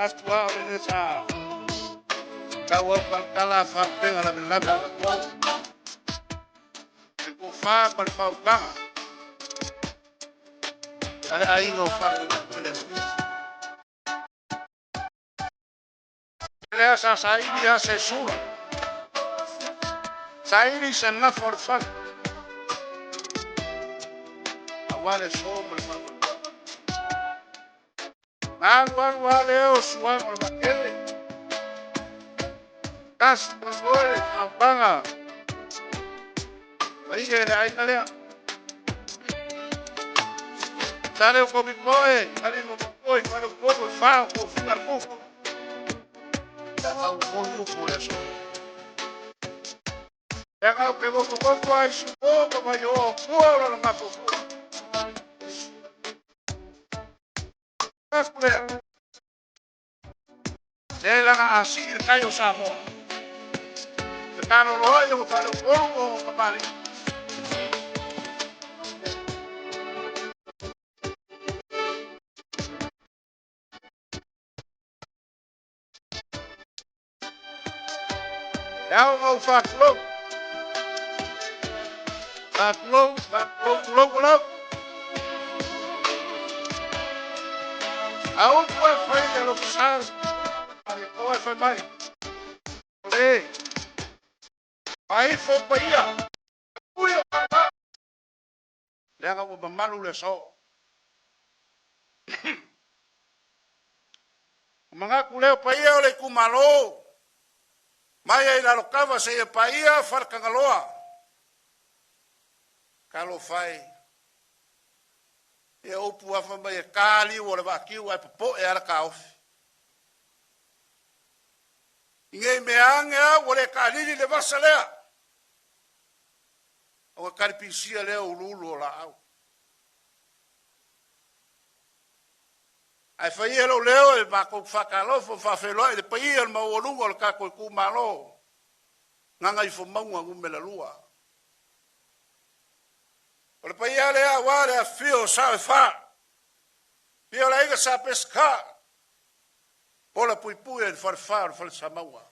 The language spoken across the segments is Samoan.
Manatu lava o lea sa tauau talatala faalupega lavelave le tofa ma le faautaga ae aiga o faalupega le lea sa saili a se sula saili se gafa o le fale aua le so ma le faamoemoe. Na alu alu lava lea o suaga o le vaatele tasi mamoe faapaga paia i le aiga lea. Sale o komipoe, ali mo moe, fale o komo, fa o kofiga le kufu. Au moni upu le aso. Leaga au ke mofo ai supo ma mai o kua o lona mafufu. Aku lea. Le laga asii le kai o Samoa. Le kaloloa i o fale o olu o kamali. E ao ngau whākulou. Whākulou, whākulou, kulou, kulou. A upu e whai le alofa sa. O e whai mai. Le. Ai fo paia. Ui o papa. Leaga ua mamalu le aso. O manatu lea o paia o le itumalo. Mai ai Lalokava seia paia Falekagaloa. Talofa e. Ia upu afa mai e kaliu o le vaatiu ae popoe ala taofi. I nei mea age a ua le taalili le vasa lea. O ka kalipisia lea o uluulu o laau. Ae faia lou leo e matou faatalofa faafeiloai le paia o le maualuga o le tatou itumalo Gagaifomauga Nu.2. O le paia lea aua le afifio o Sao e Fa, afio le Aiga Sa Peseta, pola puipui i le falefa o le Falesamauga.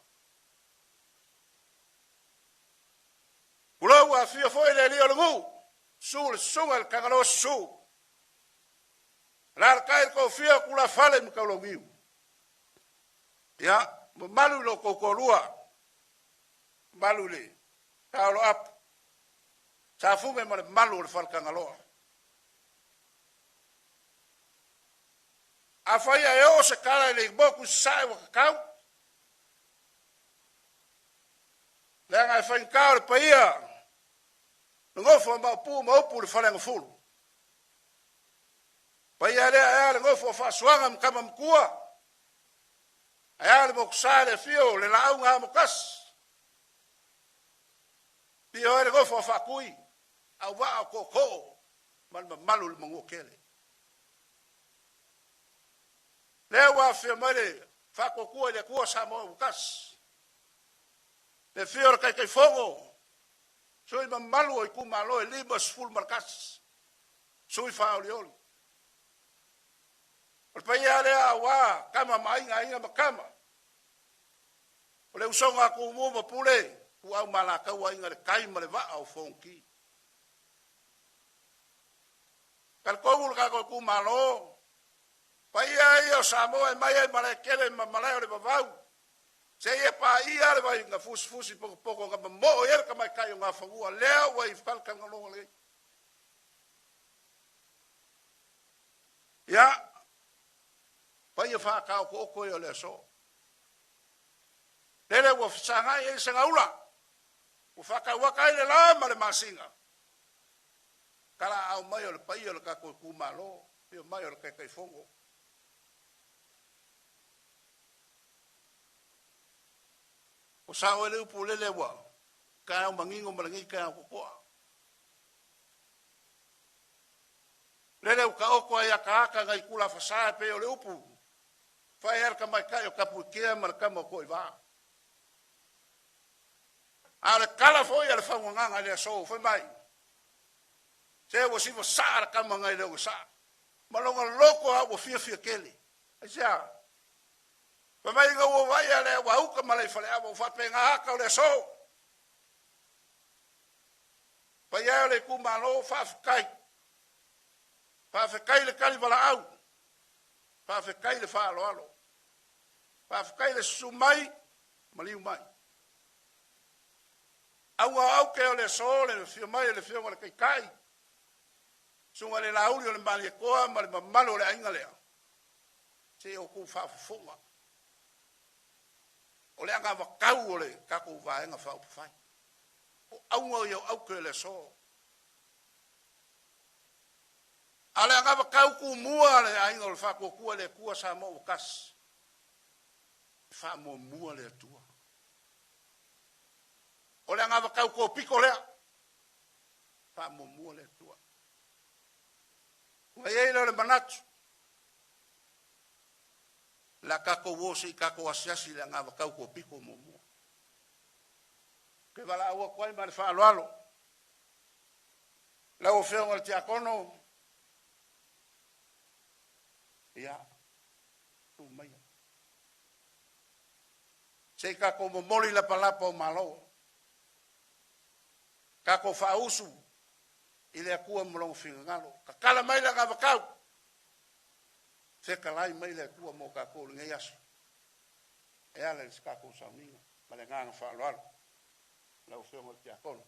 Tulou, afio foi le alii o le nuu, susu le susuga i le Tagaloa susu, alaalatai le toafia o tulafale ma Taulauniu. Ia, mamalu i lo outou toalua, mamalu i le taoloapu, Safune ma le mamalu o le Faletagaloa. Afai ae oo se tala i le motu i Sasae ua tatau, leaga e faigata o le paia le nofo a Maopu ma upu i le Faleagafulu. Paia lea ae a le nofo a Faasuaga ma Tama Matua, ae a le motusa i le afio o le Laau na Amotasi, afio ai le nofo a Faatui, auvaa o tootoo ma le mamalu i le Manuatele. Lea ua afifio mai le Faatuatua i le Atua Samoa ua tasi, le afio o le Taitaifono, sui mamalu o itumalo e 51, sui faaolioli. O le paia lea aua Tama ma Aiga, Aiga ma Tama, o le usoga a Tumua ma Pule, Ituau ma Alataua, Aiga i le Tai ma le Vaa o Fonoti. Talitonu le tatou itumalo, paia ia o Samoa e mai ai Malaetele ma Malae o le Vavau, seia paia le vai na fusifusi potopoto na mamoo i ai le tamaitai o Nafanua, lea ua i Faletagaloa nei. Ia, paia faataotooto ia o le aso. Lele ua fesagai ai segaula, ua faatauata ai le la ma le masina, talaau mai o le paia o le tatou itumalo, afio mai o le Taitaifono. O sao ai le upu lele ua taeao manino ma lenei taeao totoa. Lele ua taoto ai ataata nai tulafasa e pei o le upu fai ai le tamaitai o Tapuikea ma le tama o Toivā. A o le tala foi a le faugagaga i le aso, fai mai, se ua siva saa le tama nai le ogasaa, ma lona loto a ua fiafia tele. Aisea? Fai mai ina ua vaaia le auauka ma le faleava ua faapena ata o le aso. Paia e o le itumalo, faafetai. Faafetai le tali valaau, faafetai le faaaloalo, faafetai le susu mai, maliu mai. Auga o aute o le aso, le afio mai o le Afioga i le Taitai, susuga i le Lauli o le Malietoa ma le mamalu o le aiga lea, se i outou faafofoga, o le anavatau o le tatou Vaega Faaupufai. O auga ia o aute o le aso. A o le anavatau tumua a le Aiga o le Faatuatua i le Atua Samoa ua tasi, e faamuamua le Atua. O le anavatau topito lea, faamuamua le Atua. Ona i ai lea o le manatu, o le a tatou o se i tatou asiasi i le anavatau topito muamua. Ou te valaau atu ai ma le faaaloalo lau Afioga i le Tiakono, ia, tu maia se i tatou momoli lapalapa o malo, tatou faausu i le Atua ma lona finagalo. Tatala mai le anavatau, fetalai mai le Atua mo tatou i lenei aso e ala i se tatou sauniga. Ma le agaga faaaloalo lau Afioga i le Tiakono.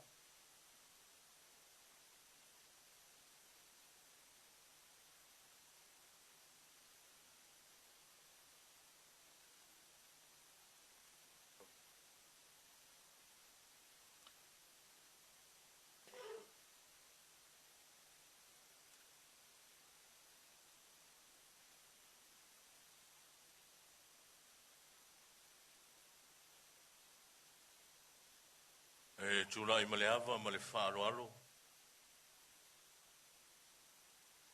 E tulai ma le ava ma le faaaloalo,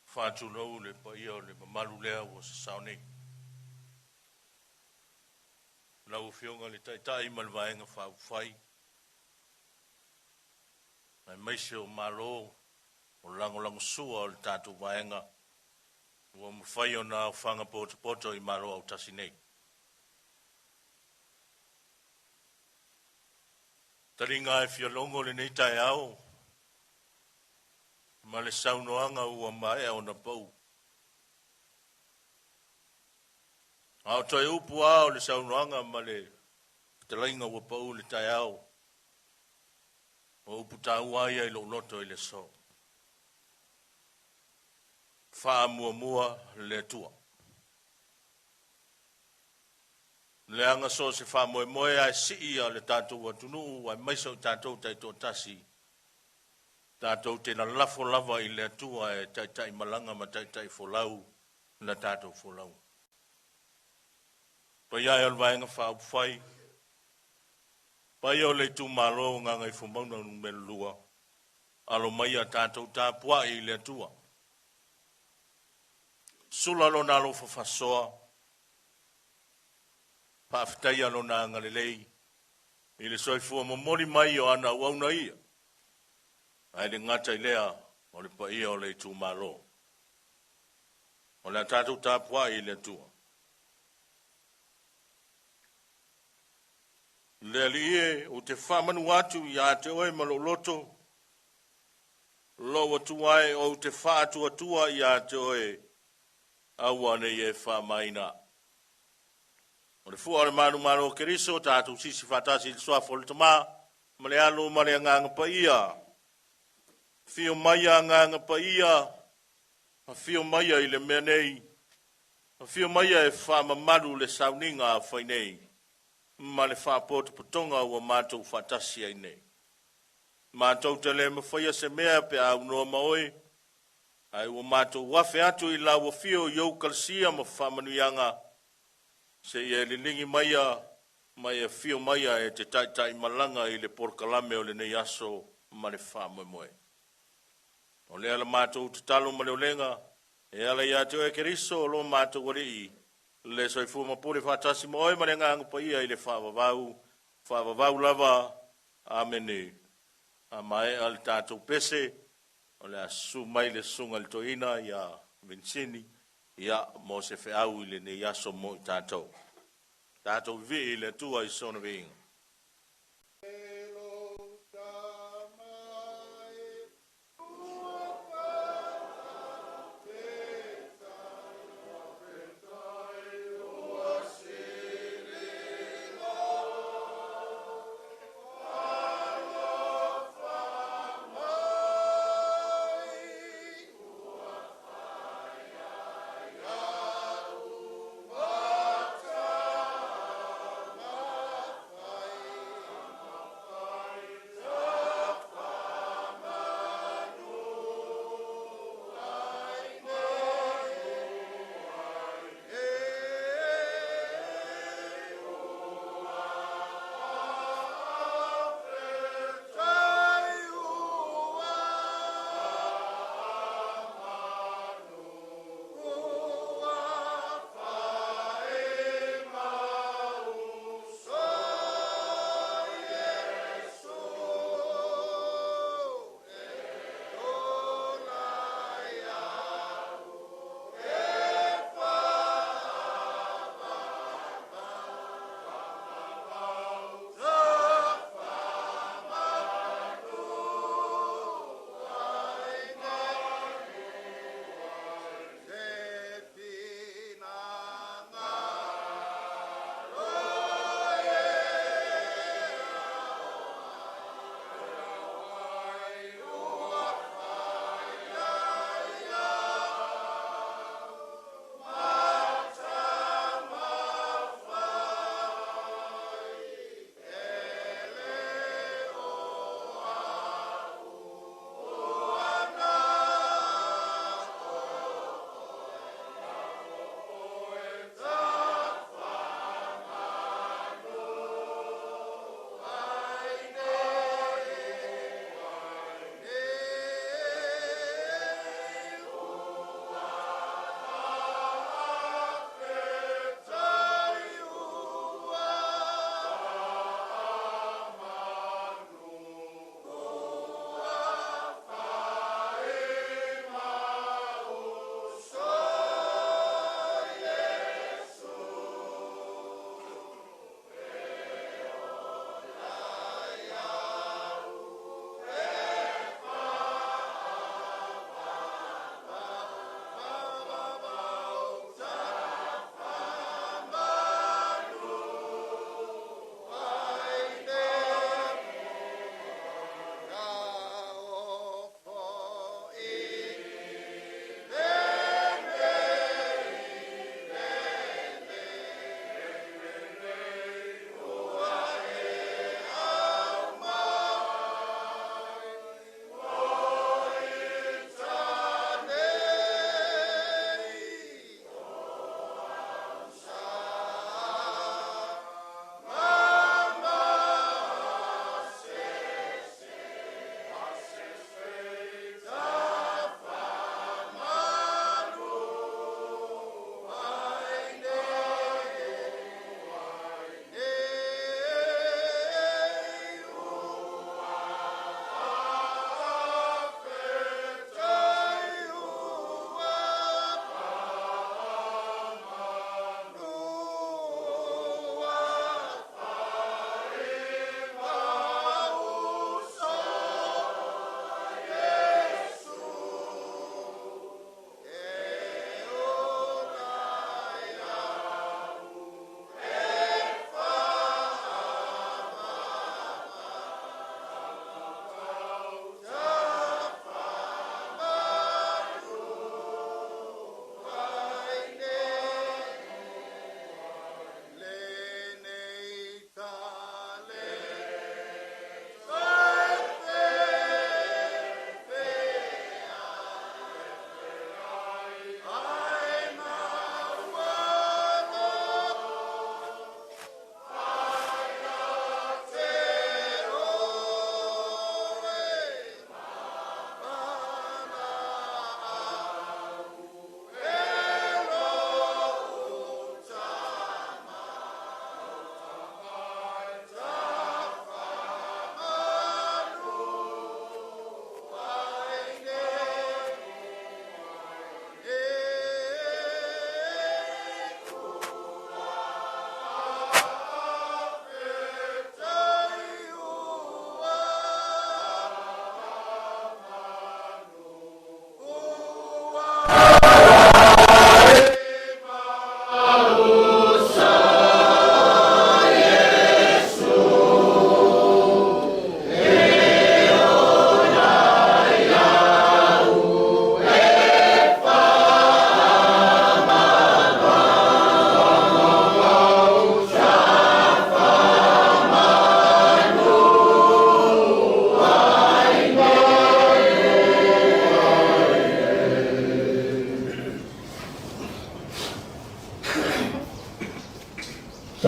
faatulou le paia o le mamalu lea ua sasao nei. Lau Afioga i le Taitai ma le Vaega Faaupufai, aemaise o Malo o lagolagosua o le tatou Vaega ua mafai ona aofaga potopoto i Malo autasi nei. Taliga e fia logo lenei taeao ma le saunoaga ua maea ona pau. A o toe upu lava o le saunoaga ma le fetalaiga ua pau i le taeao, o upu taua ia i lou loto i le aso. Faamuamua le Atua. Leaga so o se faamoemoe ae sii a le tatou atunuu aemaise o tatou taitoatasi, tatou te lalafo lava i le Atua e taitai malaga ma taitai folau la tatou folauga. Paia e o le Vaega Faaupufai, paia o le itumalo o Gagaifomauga Nu.2, alo maia tatou tapuai i le Atua. Sula lona alofa faasoa, faafetaia lona agalelei i le soifua momoli mai o ana auauna ia, ae le gata i lea o le paia o le itumalo. O le a tatou tapuai i le Atua. Le Alii e, ou te faamanu atu ia te oe ma lou loto, lou Atua e, ou te faatuatua ia te oe, aua ne i e faamaina. O le fua o le manumalo o Keriso, tatou sisi faatasi i le suafa o le Tama ma le Alo ma le Agaga Paia. Afio maia Agaga Paia, afio maia i le mea nei, afio maia e faamamalu le sauniga a fai nei ma le faapotopotoga ua matou faatasi ai nei. Matou te le mafaia se mea pe a aunoa ma oe, ae ua matou afe atu i lau afio i ou kalasia ma faamanuiaga, seia e liligi maia ma e afio maia e te taitai malaga i le polokalame o lenei aso ma le faamoemoe. O lea la matou tatalo ma le olega e ala ia te oe Keriso o lo matou Alii, le soifua mapule faatasi ma oe ma le Agaga Paia i le faavavau, faavavau lava. Amene. A maea le tatou pese, o le a susu mai le susuga i le toeaina ia Vinsini, ia, mo se feau i lenei aso mo i tatou. Tatou vivii i le Atua i sona viiga.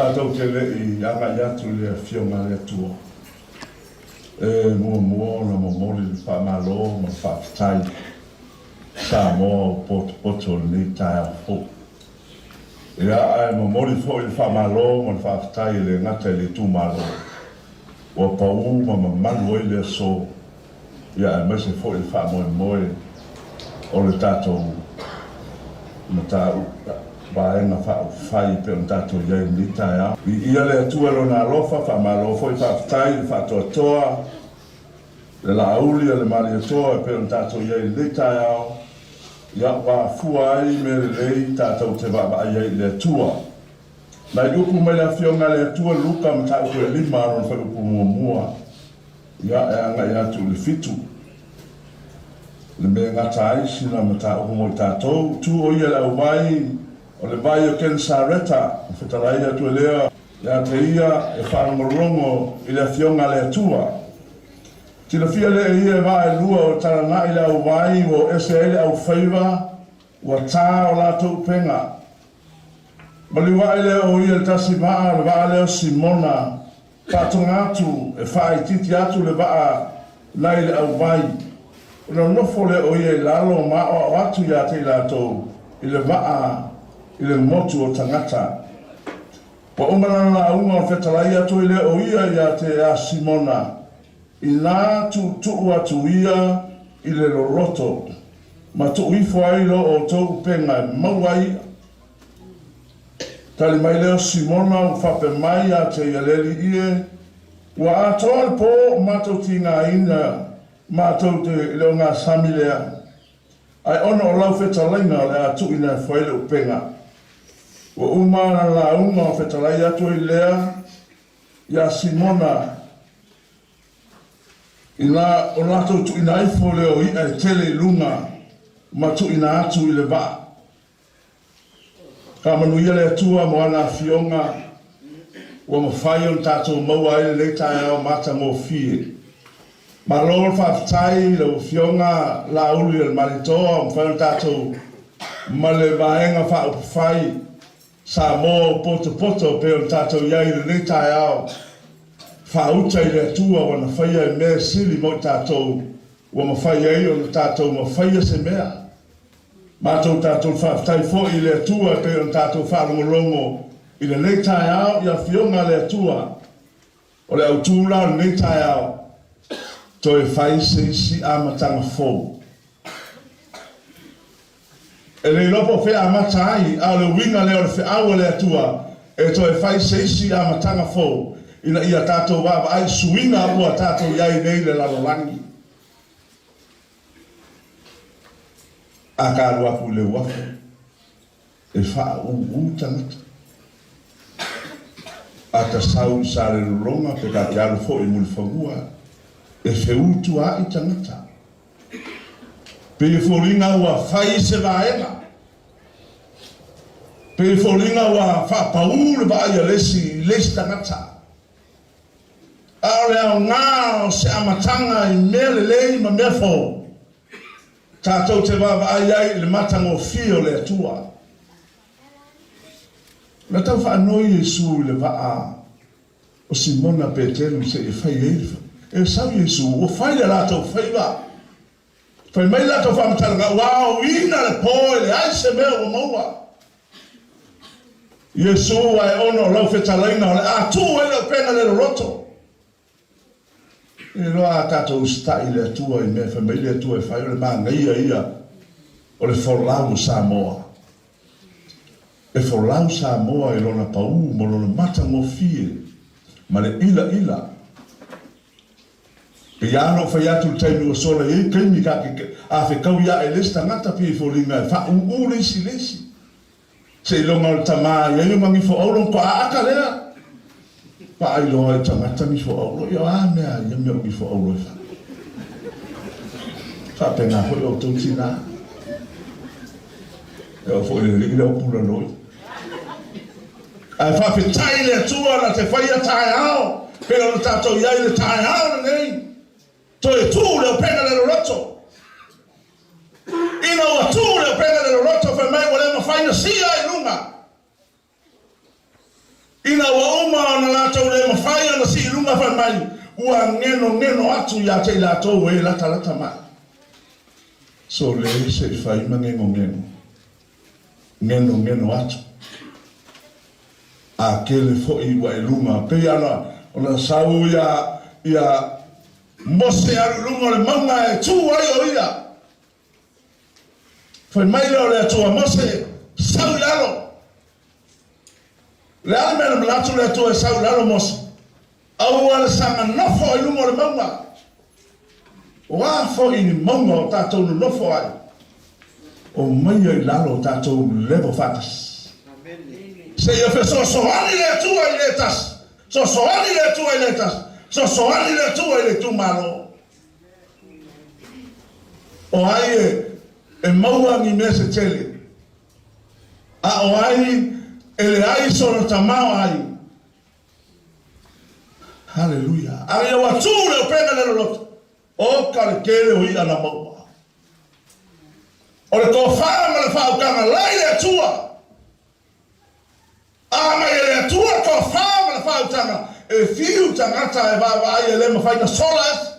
Tatou te le i agai atu i le Afioga a le Atua, e muamua ona momoli le faamalo ma le faafetai i Samoa ua potopoto i lenei taeao fou. Ia, ae momoli foi le faamalo ma le faafetai e le gata i le itumalo ua pau ma mamalu ai le aso, ia aemaise foi le faamoemoe o le tatou mataupu Vaega Faaupufai e pei ona tatou i ai i lenei taeao. Viia le Atua i Lona alofa, faamalo foi faafetai i le faatoatoa, le Laauli a le Malietoa e pei ona tatou i ai i lenei taeao, ia ua afua ai mea lelei tatou te vaavaai ai i le Atua. Nai upu mai le Afioga a le Atua Luka mataupu e 5 lona fuaiupu muamua, ia e agai atu i le 7. Le mea e gata ai sina mataupu mo i tatou, tu o ia i le auvai o le vai o Kenesareta, na fetalai atu e lea ia te ia e faalogologo i le Afioga a le Atua. Tilafia lea e ia e vaa e lua ua talanai le auvai ua o ese ai le aufaiva ua ta o latou upega. Maliu ae lea o ia i le tasi vaa, o le vaa lea o Simona, faatoga atu e faaitiiti atu le vaa nai le auvai. Ona nofo lea o ia i lalo ma aoao atu ia te i latou i le vaa i le motu o tagata. Ua uma lana lauga ona fetalai atu ai lea o ia ia te a Simona, Inā tuutuu atu ia i le loloto, ma tuu ifo ai lo outou upega e maua ai iʻa. Tali mai lea o Simona ua faapea mai ia te ia le Alii e, Ua atoa le pō o matou tigaina matou te i le ogasami lea, ae ona o lau fetalaiga o le a tuuina ifo ai le upega. Ua uma lana lauga ona fetalai atu ai lea ia Simona Inā o latou tuuina ifo lea o iʻa e tele i luga ma tuuina atu i le vaa. Faamanuia le Atua mo ana Afioga ua mafai ona tatou maua ai lenei taeao matagofie. Malo le faafetai i lau Afioga Laauli o le Malietoa ua mafai ona tatou ma le Vaega Faaupufai Samoa ua potopoto pei ona tatou i ai i lenei taeao faauta i le Atua ua na faia e mea sili mo i tatou ua mafai ai ona tatou mafaia se mea. Matou tatou faafetai foi i le Atua e pei ona tatou faalogologo i lenei taeao i Afioga a le Atua. O le autu la o lenei taeao, toe fai se isi amataga fou. E le iloa po o fea amata ai, a o le uiga lea o le feau a le Atua e toe fai se isi amataga fou ina ia tatou vaavaai i suiga ua tatou i ai nei i le lalolagi. A ka alu aku i le uafu, e faaūū tagata. A ta sau i Salelologa pe ta te alu foi i Mulifanua, e feutuaʻi tagata. Pei e foliga ua fai se vaega. Pei e foliga ua faapaū le vaai a le isi i le isi tagata. A o le aoga o se amataga i mea lelei ma mea fou, tatou te vaavaai ai i le matagofie o le Atua. Na tau faanoi Iesu i le vaa o Simona Petelu se i fai ai le E sau Iesu, ua fai le latou faiva. Fai mai le latou faamatalaga, Ua aoina le po e leai se mea ua maua. Iesu, ae ona o lau fetalaiga o le a tuu ai le upega le loloto. E iloa a tatou usitai i le Atua i mea e fai mai le Atua e fai, o le manaia ia o le folau o Samoa. E folau Samoa i lona paū ma lona matagofie ma le ilaila. Pei lava ona ou fai atu i le taimi ua sola, e i ai taimi ka te a fetaui ae le isi tagata pei e foliga e faaūū le isi i le isi. Seiloga o le tama e i ai o magifo auro ona toa ata lea. Vaai loa i tagata gifo auro, ia o a mea ia mea o gifo auro e fai? Faapena foi outou tina. E oo foi i le alii lea o pula loi. Ae faafetai i le Atua na te faia taeao pei ona tatou i ai i le taeao lenei. Toe tu le upega le loloto. Ina ua tu le upega le loloto, fai mai ua le mafai ona sia i luga. Ina ua luga fai mai, ua genogeno atu ia te i latou e latalata mai. Sole se i fai ma genogeno, genogeno atu. A tele foi ua e luga, pei ana ona sau ia ia Mose alu i luga o le mauga e tu ai o ia. Fai mai lea o le Atua, Mose, sau i lalo. O le a le mea na manatu le Atua e sau i lalo Mose? Aua le saga nofo i luga o le mauga. O a foi ni mauga o tatou nonofo ai, omaia i lalo o tatou level faatasi. Seia fesoasoani le Atua i le tasi, fesoasoani le Atua i le tasi, fesoasoani le Atua i le itumalo. O ai e maua ni mea se tele, a o ai e leai sona tamaoaiga? Haleluia! A ia ua tu le upega le loloto, o ka le tele o i'a na maua. O le tofa ma le faautaga lai le Atua. A mai e le Atua le tofa ma le faautaga, e fiu tagata e vaavaai e le mafai na sola ese.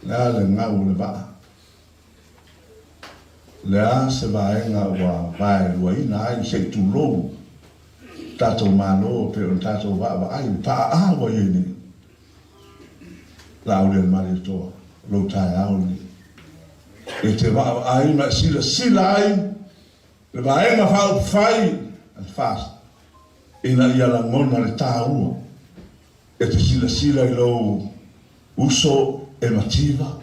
Le a le gau o le vaa? Le a se vaega ua vaeluaina ai se i tulou tatou Malo pei ona tatou vaavaai i le paaa ua i ai nei? Laaulialemalietoa, lou taeao lenei. E te vaavaai ma e silasila ai le Vaega Faaupufai a le FAST ina ia lagona le taua e te silasila i lou uso e mativa,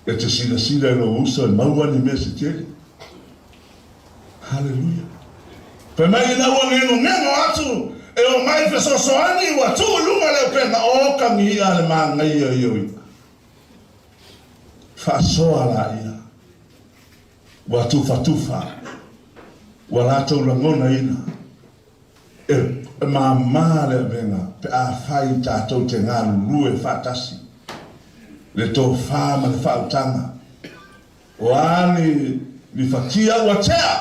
e te silasila i lou uso e maua ni mea se tele. Haleluia! Fai mai ina ua genogeno atu e omai fesoasoani ua tuu i luga le upega, o ka mii'a le manaia ia o i'a. Faasoa laia. Ua tufatufa, ua latou lagonaina e māmā le avega pe afai tatou te galulue faatasi, le tofa ma le faautaga. O a ni ni fatia ua tea,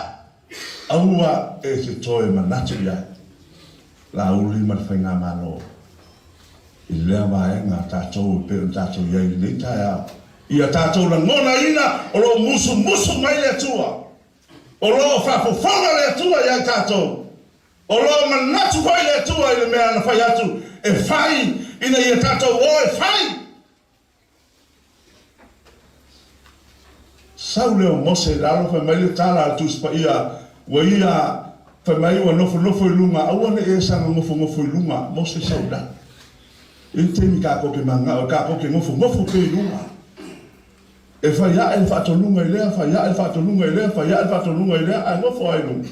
aua e te toe manatu i ai. Laauli ma le Faigamalo i lea vaega tatou e pei ona tatou i ai i lenei taeao. Ia tatou lagonaina o lo o musumusu mai le Atua, o lo o faafofoga le Atua ia i tatou, o lo o manatu foi le Atua i le mea na fai atu e fai ina ia tatou o e fai. Sau lea o Mose i lalo, fai mai le tala a le Tusi Paia, ua ia, fai mai ua nofonofo i luga, aua ne i e saga nofonofo i luga, Mose sau i lalo. I le taimi tatou te mananao ai, tatou te nofonofo pea i luga. E fai ae le faatonuga i lea, fai ae le faatonuga i lea, fai ae le faatonuga i lea, ae nofo lava i luga.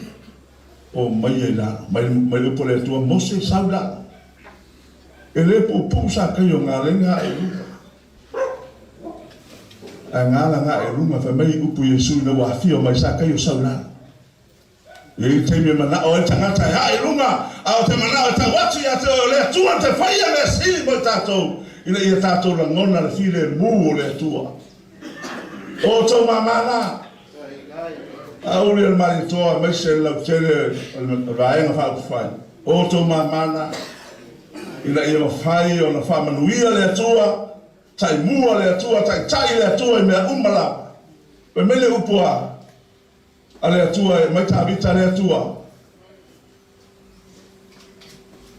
Omaia i lalo, mai, mai le upu a le Atua, Mose sau i lalo. E le puupuu sa kai o galega ae i luga. Ae galaga ae i luga, fai mai upu Iesu ina ua afio mai sa kai o sau i lalo. E i ai taimi e manao ai le tagata e ae i luga, a o te manao e tau atu ia te oe o le Atua te faia mea sili mo i tatou, ina ia tatou lagona le filemu o le Atua. O outou mama na, auli o le Malietoa aemaise le lautele o le Vaega Faaupufai, o outou mama na, ina ia mafai ona faamanuia le Atua, taimua le Atua, taitai le Atua i mea uma lava. Fai mai le upu a a le Atua e aumai Tavita le Atua.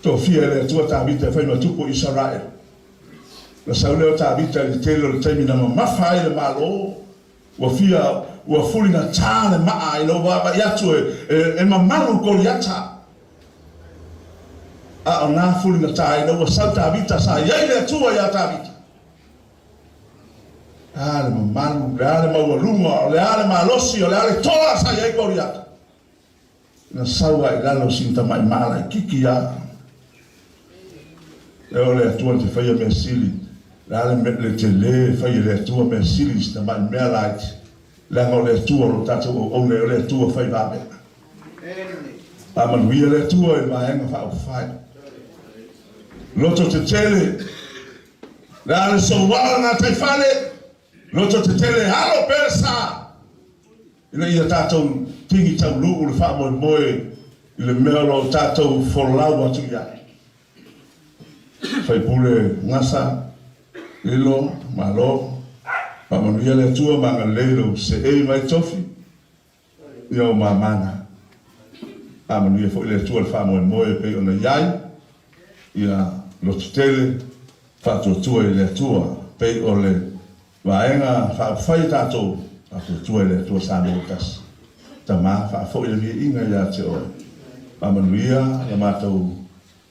Tofia e le Atua Tavita e fai ma tupu o Isaraele. Na sau lea o Tavita i le tele o le taimi na mamafa ai le Malo, ua fia, ua fuligatā le maa ina ua vaavaai atu e, e, e mamalu Koliata. A o nā fuligatā ina ua sau Tavita, sa i ai le Atua iā Tavita. A le mamalu, o le a le maualuga, o le a le malosi, o le a le toa sa i ai Koliata. Na sau lava i lalo sina tamai maa laitiiti lava. Lea o le Atua na te faia mea sili, le a le, le tele e fai e le Atua mea sili i si tamai mea laiti, leaga o le Atua o lo tatou auauna ai, o le Atua fai vavega. Faamanuia le Atua i le Vaega Faaupufai. Loto tetele, Le a le souala le gataifale, loto tetele alo pea le sa, ina ia tatou tigi tauluu le faamoemoe i le mea o lo o tatou folau atu i ai. Faipule Gasa, Lilo, malo, faamanuia le Atua ma agalelei lou seei mai tofi, ia o mamana. Faamanuia foi le Atua i le faamoemoe e pei ona i ai, ia lototele, faatuatua i le Atua, pei o le Vaega Faaupufai a tatou, faatuatua i le Atua Samoa ua tasi. Tama, faafoi le viiga ia te Oe. Faamanuia la matou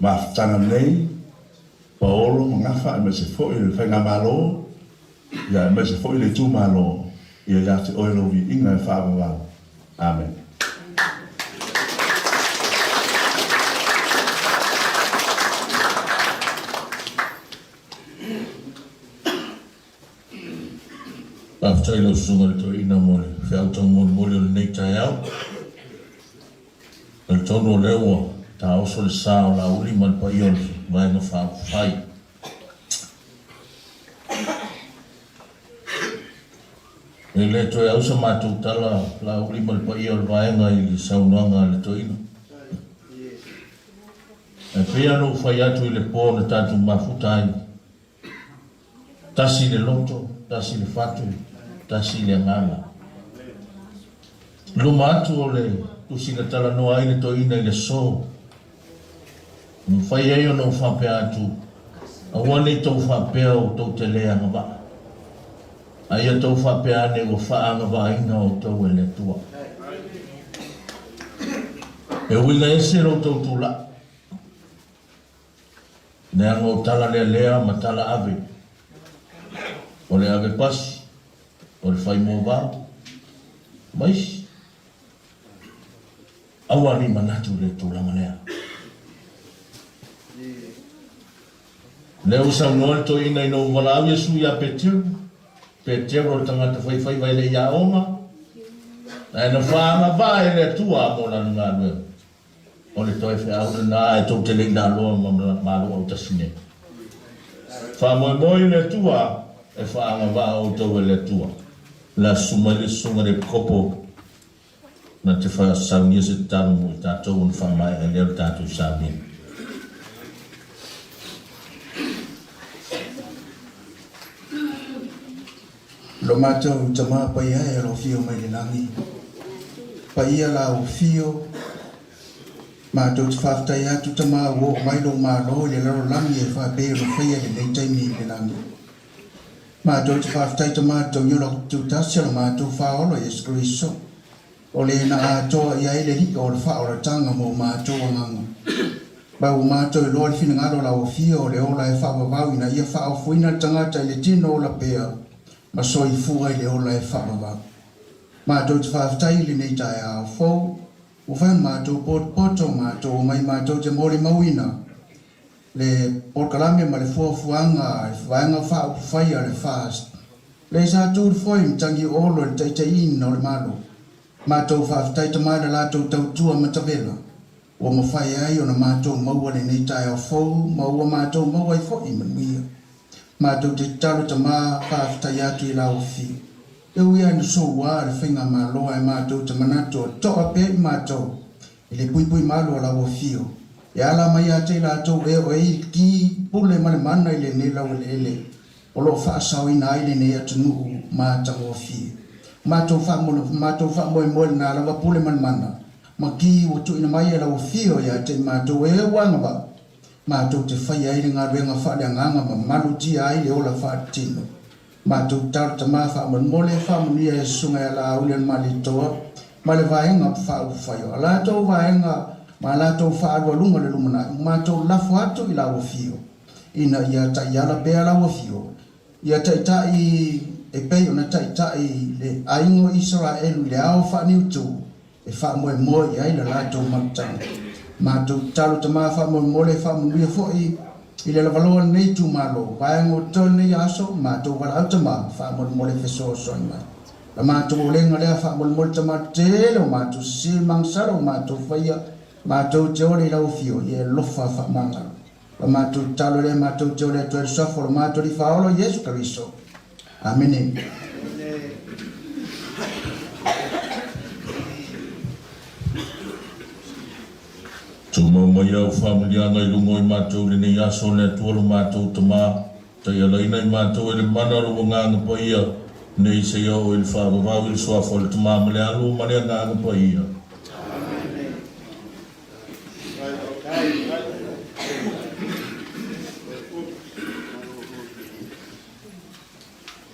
mafutaga nei, Paolo ma Gafa aemaise foi le Faigamalo, ia aemaise foi le itumalo, ia ia te Oe lou viiga e faavavau. Amene. Faafetai i lau Susuga i le Toeaina mo le feau taumolimoli o lenei taeao. Talitonu o lea ua taoso le sa o Laauli ma le paia o le Vaega Faaupufai. E le toe au sa matou tala Laauli ma le paia o le Vaega i le saunoaga a le Toeaina. Ae pei lava ona ou fai atu i le po na tatou mafuta ai, Tasi le loto, tasi le fatu, tasi le agaga. I luma atu o le tusi na talanoa ai le toeaina i le aso, e mafai ai ona ou faapea atu, Aua ne i tou faapea ua tou te le agavaa, a ia tou faapea ane ua faaagavaaina outou e le Atua. E uiga ese lo outou tulai. Leaga o tala lealea ma tala ave, o le ave pasi, o le fai moavao, ma isi. Aua ne i manatu i le tulaga lea. Lea ua saunoa le toeaina ina ua valaau Iesu ia Peteru, Peteru o le tagata faifaiva e le i aoga, ae na faagavaa e le Atua mo lana galuega. O le toe feau lena ae tou te le i laloa ma Malo autasi nei. Faamoemoe i le Atua e faaagavaa outou e le Atua. O le a susu mai le Susuga i le Epikopo na te saunia se tatalo mo i tatou ona faamaea ai lea o le tatou sauniga. Lo matou Tama Paia e o lo afio mai le lagi, Paia la ou afio, Matou te faafetai atu Tama ua oo mai lou Malo i le lalolagi e faapei ona faia i lenei taimi i le lagi. Matou te faafetai Tama i le tauiola tutasi o lo matou Faaola Iesu Keriso, o le na atoa i ai le li'a o le faaolataga mo matou agaga. Ma ua matou iloa le finagalo o lau Afio o le ola e faavavau ina ia faaofoina le tagata i le tino ola pea ma soifua i le ola e faavavau. Matou te faafetai i lenei taeao fou ua fai ona matou potopoto matou omai matou te molimauina le polokalame ma le fuafuaga a le Vaega Faaupufai a le FAST, le sa tu le foe i matagi olo i le taitaiina o le Malo. Matou faafetai tama i le latou tautua matavela ua mafai ai ona matou maua lenei taeao fou ma ua matou maua ai foi manuia. Matou te tatalo tama faafetai atu i lau afio. E ui lava ina soua le faigamalo ae matou te manatu o toa pea i matou I le puipui malu o lau afio, e ala mai ia te i latou e o e ki pule ma le mana i lenei laueleele o lo o faasaoina ai lenei atunuu matagofie. Matou matou faamoemoe lena lava pule ma le mana ma ki ua tuuina mai e lau afio ia te i matou e ua agavaa matou te faia ai le galuega faaleagaga ma malutia ai le ola faaletino. Matou talo tama faamolemole faamanuia e Susuga ia Laauli Alimalitoa ma le vaega faaupufai o a latou vaega ma a latou faaalualuga le lumanai ua matou lafo atu i lau afio ina ia taiala pea lau afio ia taitai e pei ona taitai le aiga o Isaraelu i le ao faaniutu e faamoemoe i ai le latou malutaga. Matou tatalo tama faamolemole faamanuia foi i le lavaloa o lenei itumalo, vaega o totoe lenei aso, matou valaau tama faamolemole fesoasoani mai. La matou olega lea faamolemole tama tele o matou sese ma agasala ua matou faia, matou te ole i lau afio i e alofa faamagalo. La matou tatalo lea matou te ole atu ai le suafa o lo matou Alii Faaola Iesu Keriso. Amene. Aumaia au faamanuiaga i luga o i matou i lenei aso, le Atua lo matou Tama, taialaina i matou e le mana o lou Agaga Paia, nei seia oo i le faavavau i le Suafa o le Tama ma le Alo ma le Agaga Paia.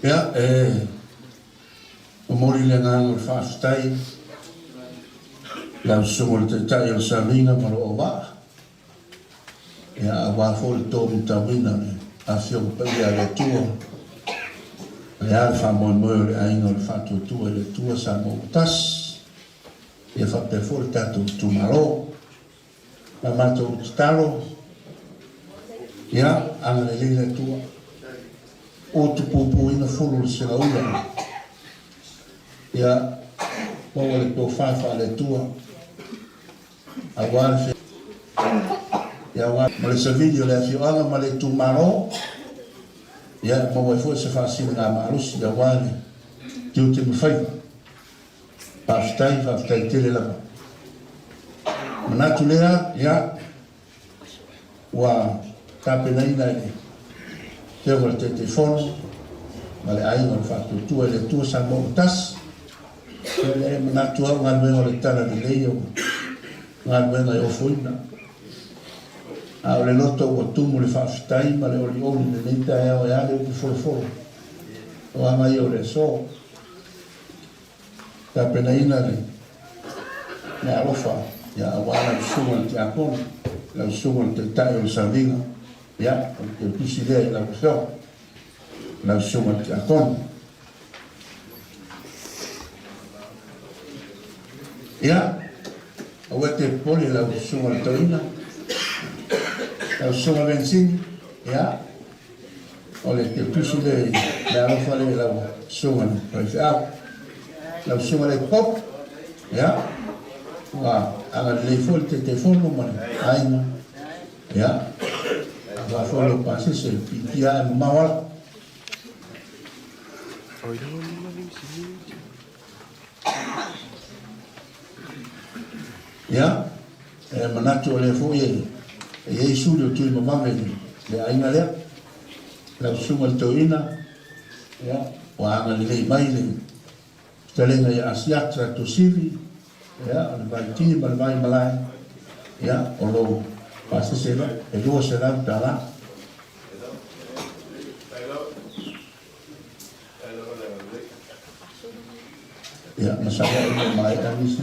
Ia, e momoli le agaga o le faafetai i lau Susuga i le Taitai o le Savaliga ma lou auvaa, ia, aua foi le tōmatauina o le Afioga Paia a le Atua, o le a le faamoemoe o le Aiga o le Faatuatua i le Atua Samoa ua Tasi, ia faapea foi le tatou itumalo. Ma matou tatalo, ia, agalelei le Atua, utupupuina fulu o le segaula, ia, maua le tofa faale-Atua, aua le ia, aua ma le savili o le afioaga ma le itumalo, ia, e maua ai foi se faasiligamalosi aua le tiute ma faiva. Faafetai, faafetai tele lava. Manatu lea, ia, ua tapenaina e le Afioga i le Taitaifono ma le Aiga o le Faatuatua i le Atua Samoa ua Tasi. Ia, e manatu au galuega o le Tala Lelei o galuega e ofoina. A o le loto ua tumu le faafetai ma le olioli i lenei taeao e a le upu folofolo o aga ia o le aso. Tapenaina le meaalofa, ia, aua lau susuga i le tiakono, lau susuga i le taitai o le savaliga, ia, o le teutusi lea i lau afioga, lau susuga i le tiakono. Ia, aua e te popole lau susuga i le toeaina, lau susuga Vensini, ia, O le teutusi lea i le alofa lea i lau susuga i le faifeau. Lau susuga i le Pope, ia, ua agalelei foi le Taitaifono ma le aiga, ia, aua foi lou pasese e piitia ae mamao ala. Ia, e manatu o lea foi e i ai suli o Tuimavave i le aiga lea. Lau Susuga i le Toeaina, ia, ua agalelei mai le fetalaiga ia Asiata Tuasivi, ia, o le Vaiti ma le Vaimalae, ia, o lou pasese lea, e $200. Ia, masalo ai ua maea nisi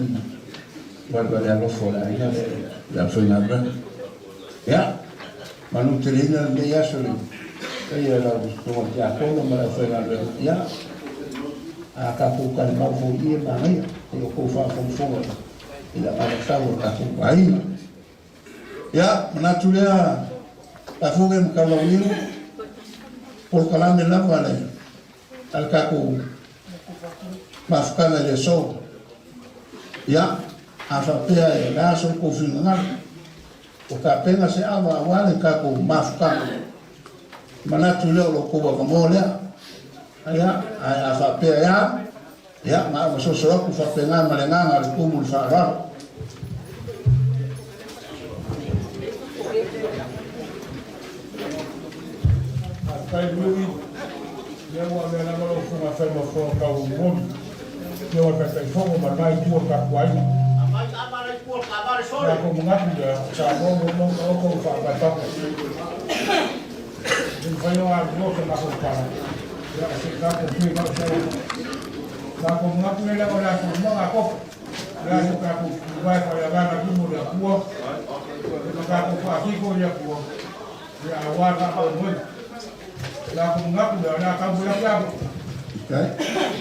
valevale alofa o le aiga lea i le aufaigaluega. Ia, manuteleina lenei aso i le paia i lau Susuga i le Tiakono ma le aufaigaluega. Ia, a tatou talimau foi i i e manaia i o tou faafogafoga i le agaga o le tatou aiga. Ia, manatu lea, Tafoge ma Taulauniu, polokalame lava le a le tatou mafutaga i le aso. Ia, a faapea e le a so outou finagalo, ua tapena se ava aua le tatou mafutaga. Manatu lea o lo outou avanoa lea. Ia, ae a faapea e a, ia, na ona soso atu faapena ma le agaga o le tumu i le faaaloalo. Faafetai Lui, lea ua avea lava lou fofoga fai ma fofoga tau momoli lea o le Taitaifono ma lena itu o le tatou aiga. Tatou manatu lea, o Samoa ua uma ona taoto le faavae fata. E mafai ona aluloa se matou tala, ia se i tatou tui mai o se alofa. Tatou manatu nei lava o le aso uma na tofu, le aso tatou tuvae faaleagaga i luma o le Atua, ma tatou faatito i le Atua, ia aua le faamoemoega. Tatou manatu lea, o le a tau mai atu ava.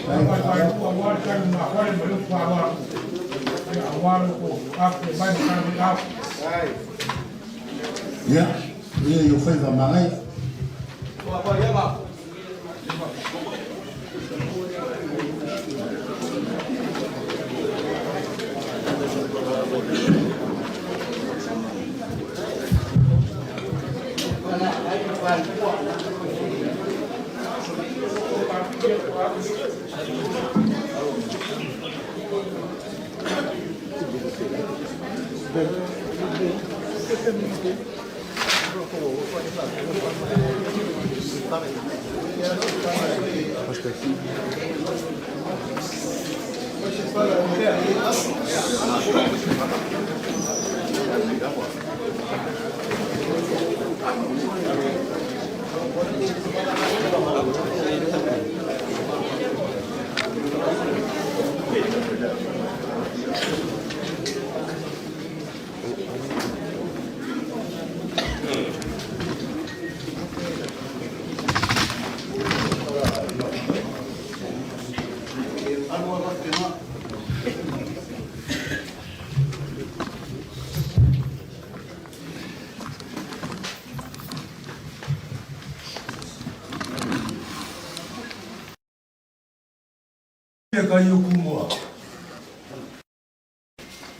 Faafetai aua le tali mafale ma le upu faaaloalo, ia aua lo outou afifio mai ma tala mai ao. Ia, ia i o faiva magaia. Le kai o Kumua.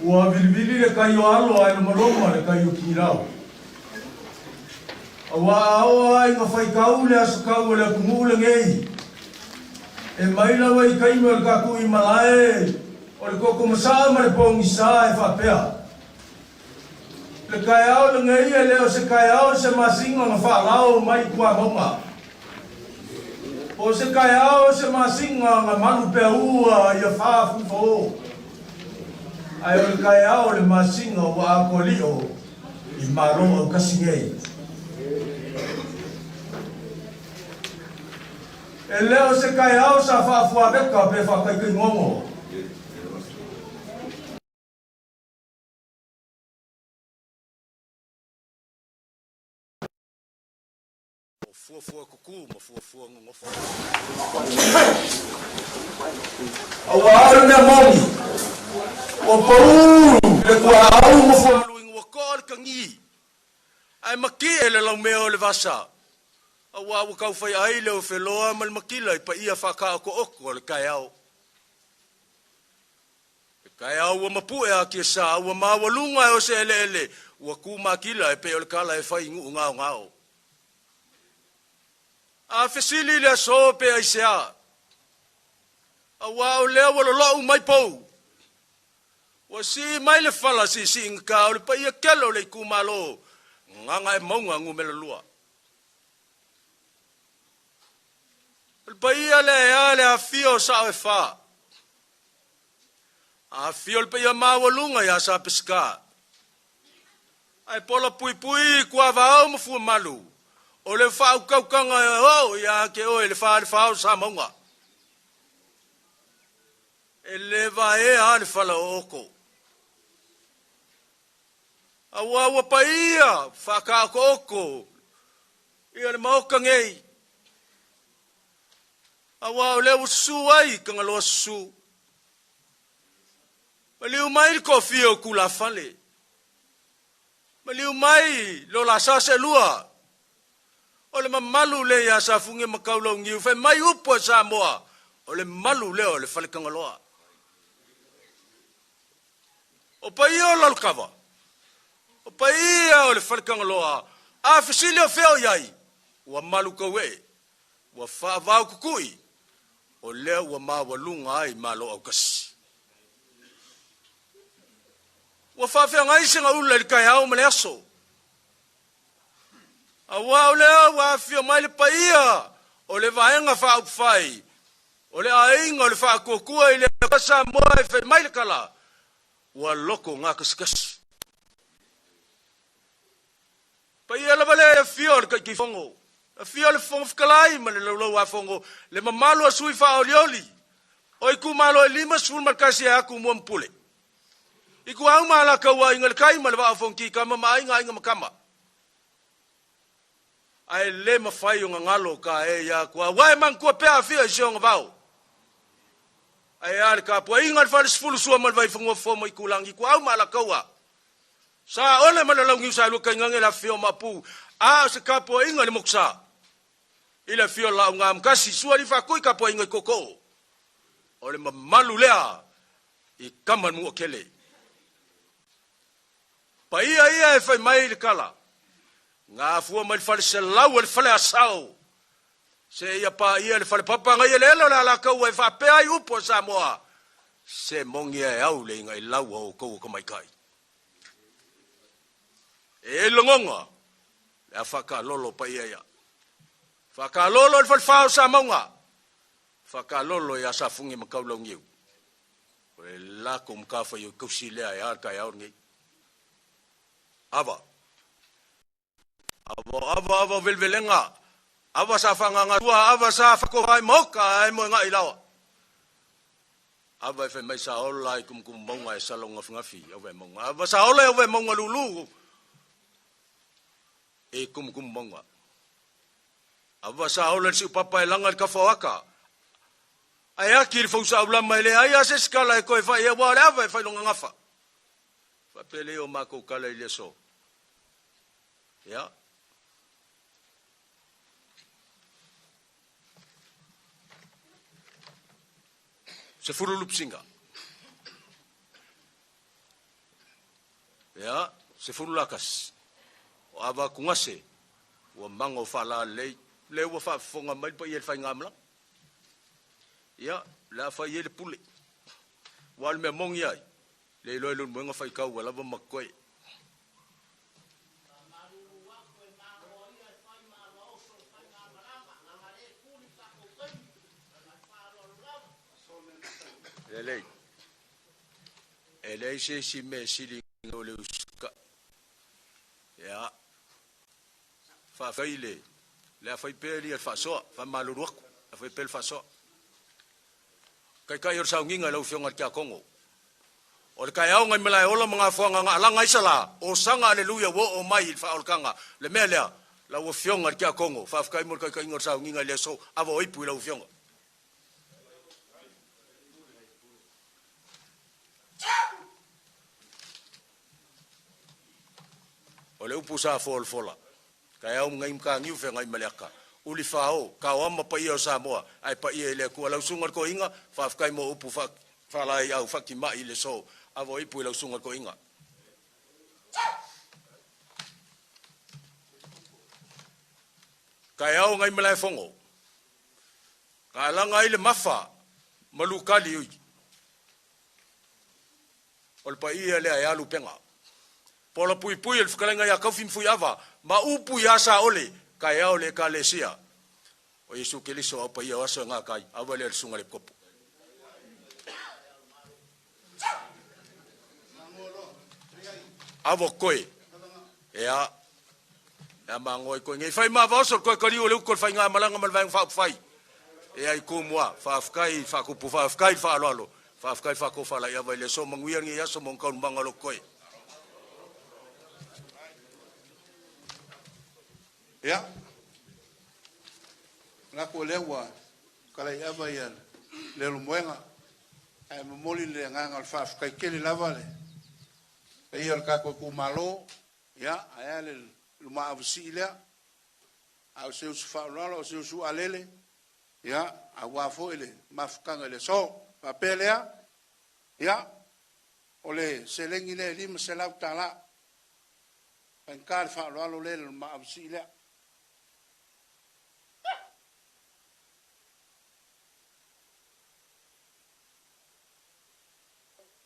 Ua vilivili le kai o Alo ae lomaloma le kai o Kilau. Auā a oo lava i Gafaikau le aso kau o le atunuu lenei, e mai lava i taimi o le tatou i malae o le toto masaa ma le pogisa e faapea, Le taeao lenei e le o se taeao i se masina na faalao mai i Tuamauga. Po o se taeao i se masina na malu peaua ia Faafuifoo. Ae o le taeao o le masina ua atoa lio i Malo autasi nei. E le o se taeao sa faafuaveka pe faataitaigogo. O fuafua kuku ma fuafua gogofo. Auā le mea moni, ua pau le tuaau ma Fuamalu ina ua toa le tagi, ae matie le laumea o le vasa, auā ua tau fai ai le ofeloa ma le matila i paia faataotooto o le taeao. Le taeao ua mapue a tiasa, ua maualuga e o se eleele, ua tu matila e pei o le tala e fai i nuu gaogao. A fesili i le aso pe aisea, auā o lea ua lolo'u mai pou. Ua sii mai le fala siisiigata o le paia kele o le itumalo Gagaemauga 2. O le paia lea e a le afifio o sao e fa. Afifio le paia maualuga iā Sa Peseta. Ae pola puipui i Tuavao ma Fuamalu, o le faautautaga e oo ia te oe le falefa o Samauga. E le vaea a le fala o oko. Aua ua paia faataotooko ia le maota nei. Aua o lea ua susu ai Tagaloa susu. Maliu mai le toafia o Tulafale. Maliu mai lo la sa seelua. O le mamalu lea ia Safune ma Kaulauniu, fai mai upu a Samoa, o le malu lea o le Fale Tagaloa. O paia o Lalokava, o paia o le Fale Tagaloa, a fesili o fea o i ai, ua malu tauee, ua faavao kukui, o lea ua maualuga ai Malo autasi. Ua faafeagai se gaula i le taeao ma le aso. Aua o lea ua afifio mai le paia o le Vaega Faaupufai o le Aiga o le Faatuatua i le Atua Samoa e fai mai le tala, ua loko gakasikasi. Paia lava lea i afio o le Taitaifono, afio o le Fofoga Fetalai ma le Laulau-a-Fono, le mamalu o sui faaolioli o itumalo e 51 e atu mua ma pule. I Tuaau ma Alataua, Aiga i le Tai ma le Vaa o Fonoti, Tama ma Aiga, Aiga ma Tama. Ae le mafai ona galo ka e ia Tuaau ae manatua pea afio i si ona vao. Ae a le tapuaiga a le Falesefulu Sua ma le Vaifanua Fofo ma Itulagi, Tuaau ma Alataua, Sa Ole ma le Launiu Saelua Tainane le afifio o Maopu, a o se tapuaiga i le Motusa. I le afio o Laaugaamotasi, Sua Alii Faatui tapuaiga i Tootoo. O le mamalu lea i tama Nuuakele. Paia ia e fai mai le tala, gafua mai le fale selau o le fale asao, seia paia le fale papa nai eleele o le Alataua e faapea ai upu a Samoa, se moni e au le iga i lau a outou o tamaitai. E i ai lagona, le a faakalolo paia ia. Faakalolo i le falefā o Samauga, faakalolo ia Safugi ma Kaulauniu. O le latou matafaioi tausi lea e a le taeao lenei. Ava, ava, ava, ava o velevelega, ava sa faagagatua, ava sa faatofa ai maota ae moegai laoa. Ava e fai mai sa ola i tumutumu mauga e sala gafigafi au vaimauga. Ava sa ola e au vaimauga lulu e tumutumu mauga. Ava sa ola i le siupapa e laga i le tafa o ata. Ae ati le fausa aulama e leai a se isi tala e toe fai aua o le ava e fai lona gafa. Faapea lea o matou tala i le aso. Ia. 10 lupsiga. Ia, 10 lakasi. O ava atugase, ua mago faalalelei, lea ua faafofoga mai le paia i le faigamalaga. Ia, o le a fai ai le pule. Aua o le mea moni ai, le iloa e Leulumoega faitau ua lava ma totoe. Lelei. E leai se isi mea e sili i lo le usitai. Ia, faafetai le, le a fai pea le faasoa, faamalulu atu, le a fai pea le faasoa. Taitai o le sauniga i lau Afioga i le Tiakono. O le taeao nai Malaeola ma Gafoaga na alaga ai Salā, Osaga Aleluia ua oo mai i le faaolataga. Le mea lea, lau Afioga i le Tiakono, faafetai mo le taitaiga o le sauniga i le aso, ava o ipu i lau Afioga. O le upu sa folafola, taeao ngai mataniu feagai ma le aka, uli fao, taoama paia o Samoa, ae paia i le Atua. Lau susuga i le Toeaina, faafetai mo upu faalaeiau faatimai i le aso, ava o ipu i lau susuga i le Toeaina. Taeao ngai Malaefono, na alaga ai le mafa ma lukali ui. O le paia lea e alu pega. Pola puipui e le fetalaiga ia Kaufi ma Fuiava ma upu ia Saole, taeao le Ekalesia o Iesu Keriso au paia o aso e gata ai, ava lea le susuga i le Epikopo. Ava koe, ea, ea magoa i koe nei. Fai ma vaoso le koe kaliu o le utu o le faigamalaga ma le Vaega Faaupufai. Ea i Tumua, faafetai i faakupu, faafetai i le faaaloalo, faafetai i le faatofalai ava i le aso manuia lenei aso ma ona taualumaga o lo koe. Ia, manatu o lea ua talaiava ia Leulumoega, ae momoli le agaga o le faafetai tele lava le paia o le tatou itumalo, ia, ae a le lumaavasii lea, a o se uso faaaloalo, o se uso alele, ia, aua foi le mafutaga i le aso. Faapea lea, ia, o le seleni lea e $500, faigata le faaaloalo lea i le lumaavasii lea.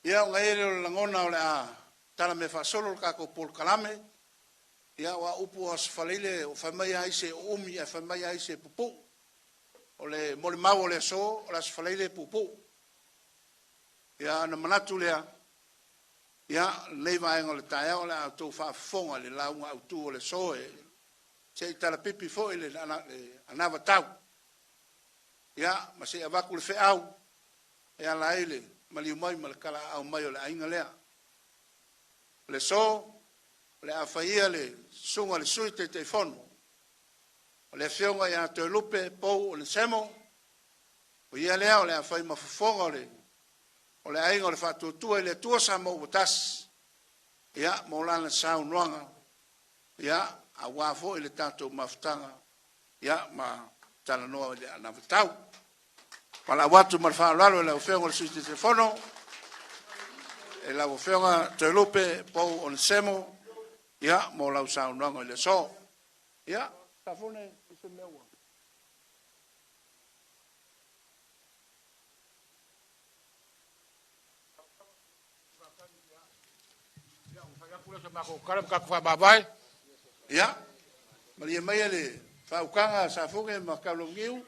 Ia, ona i ai lea o le lagona o le a tala mea faasolo le tatou polokalame. Ia, o a upu o Aso Faraile o fai mai lava isi e uumi ae fai mai lava isi e pupuu. O le molimau o le aso, o le Aso Faraile e puupuu. Ia, ona manatu lea, ia, lenei vaega o le taeao o le a outou faafofoga i le lauga autu o le aso e se i talapipi foi le anavatau. Ia, ma se i avatu le feau e ala ai le maliu mai ma le talaaao mai o le aiga lea. O le aso, o le a faia le susuga i le Sui Taitaifono, o le Afioga ia Toelupe Pou Onesemo, o ia lea o le a fai ma fofoga o le aiga o le Faatuatua i le Atua Samoa ua tasi, ia, mo lana saunoaga, ia, aua foi le tatou mafutaga, ia, ma talanoa i le anavatau. Valaau atu ma le faaaloalo i lau Afioga i le Sui Taitaifono, e lau Afioga Toelupe Pou Onesemo, ia, mo lau saunoaga i le aso. Ia, Safune, se mea ua. Ia, malie maia le faautaga a Safune ma Taulauniu,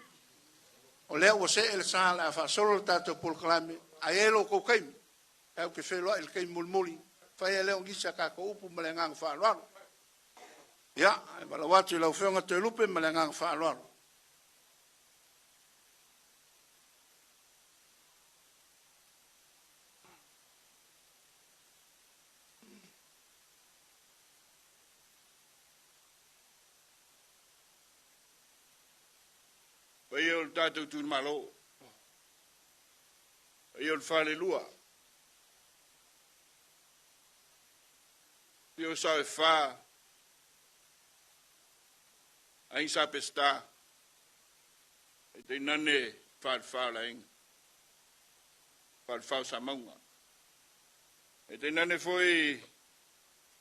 o lea ua see le sa o le a faasolo le tatou polokalame, ae i ai lo outou taimi, tatou te feiloai i le taimi mulimuli, fai ai lea o nisi a tatou upu ma le agaga faaaloalo. Ia, e valaau atu i lau Afioga Toelupe ma le agaga faaaloalo. Paia o le tatou itumalo, paia o le falelua, afio o sao e fa, Aiga Sa Peseta, ae tainane falefa o le aiga, falefa o Samauga. Ae tainane foi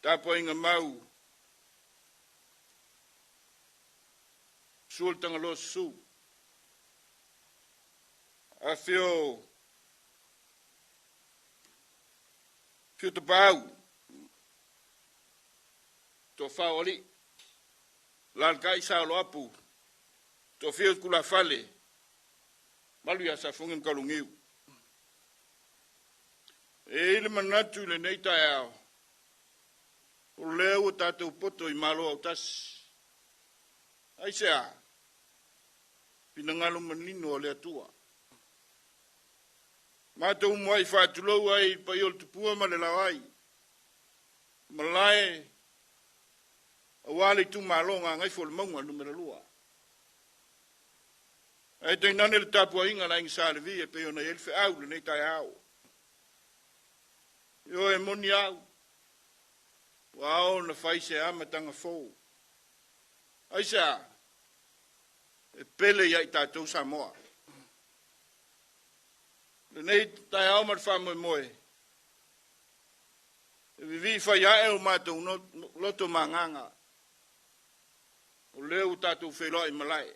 tapuaiga mau Susu o le Tagaloa Susu, afio Afio Tapaau, Toafa o Alii, Lalatai Saoloapu, Toafia o Tulafale, Malu ia Safogi ma Kalugiu. E i ai le manatu i lenei taeao, o lea ua tatou poto i Malo autasi. Aisea? Finagalo manino o le Atua. Matou muai faatulou ai i le paia o le tupua ma le laoai, malae aua le itumalo Gagaifo o le Mauga Nu.2. Ae tainane le tapuaiga a le Aiga Sa Levi e pei ona i ai le feau i lenei taeao. Ioe, e moni au, ua ao ona fai se amataga fou. Aisea? E pele ia i tatou Samoa. Lenei taeao ma le faamoemoe, e vivii fai ae o matou loto ma agaga, o lea ua tatou feiloai i malae,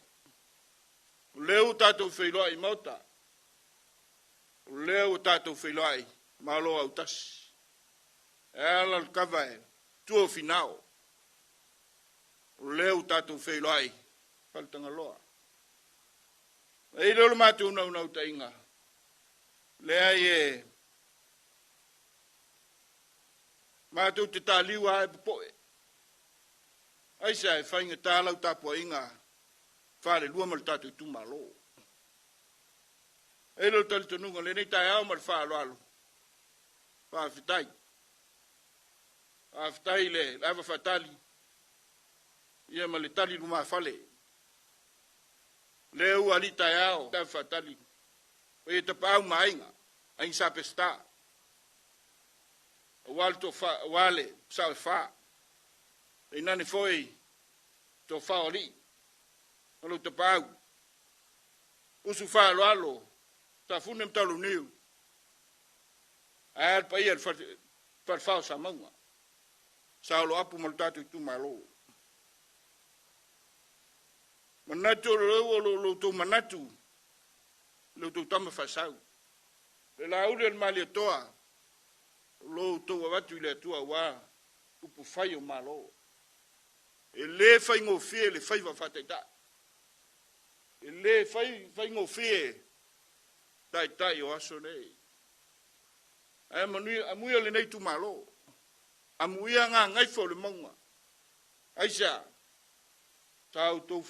o lea ua tatou feiloai i maota, o lea ua tatou feiloai Malo autasi. E ala le kava e tua o finao, o lea ua tatou feiloai Faletagaloa. E i lea o le matou naunautaiga, leai e matou te taliu lava e popoe. Aisea e faigata lau tapuaiga falelua ma le tatou itumalo. E i lou talitonuga lenei taeao ma le faaaloalo, faafetai. Faafetai i le ava faatali ia ma le tali lumafale. Lea ua alii taeao le ava faatali o ia tapaau ma aiga, aiga Sa Peseta, aua le tofa, aua le sao e fa. Tainane foi tofa o alii ma lou tapaau. Usu faaaloalo, Safune ma Taulauniu, ae a le paia i le falefa o Samauga, Saoloapu ma le tatou itumalo. Manatu o lou o lo outou manatu, lo outou tama faasau. Le lauli o le Malietoa, o lo outou avatu i le Atua aua upu fai o Malo. E le faigofie le faiva faataitai. E le faigofie taitai o aso nei. Ae amuia lenei itumalo. Amuia Gagaifo o le Mauga. Aisea? Sa outou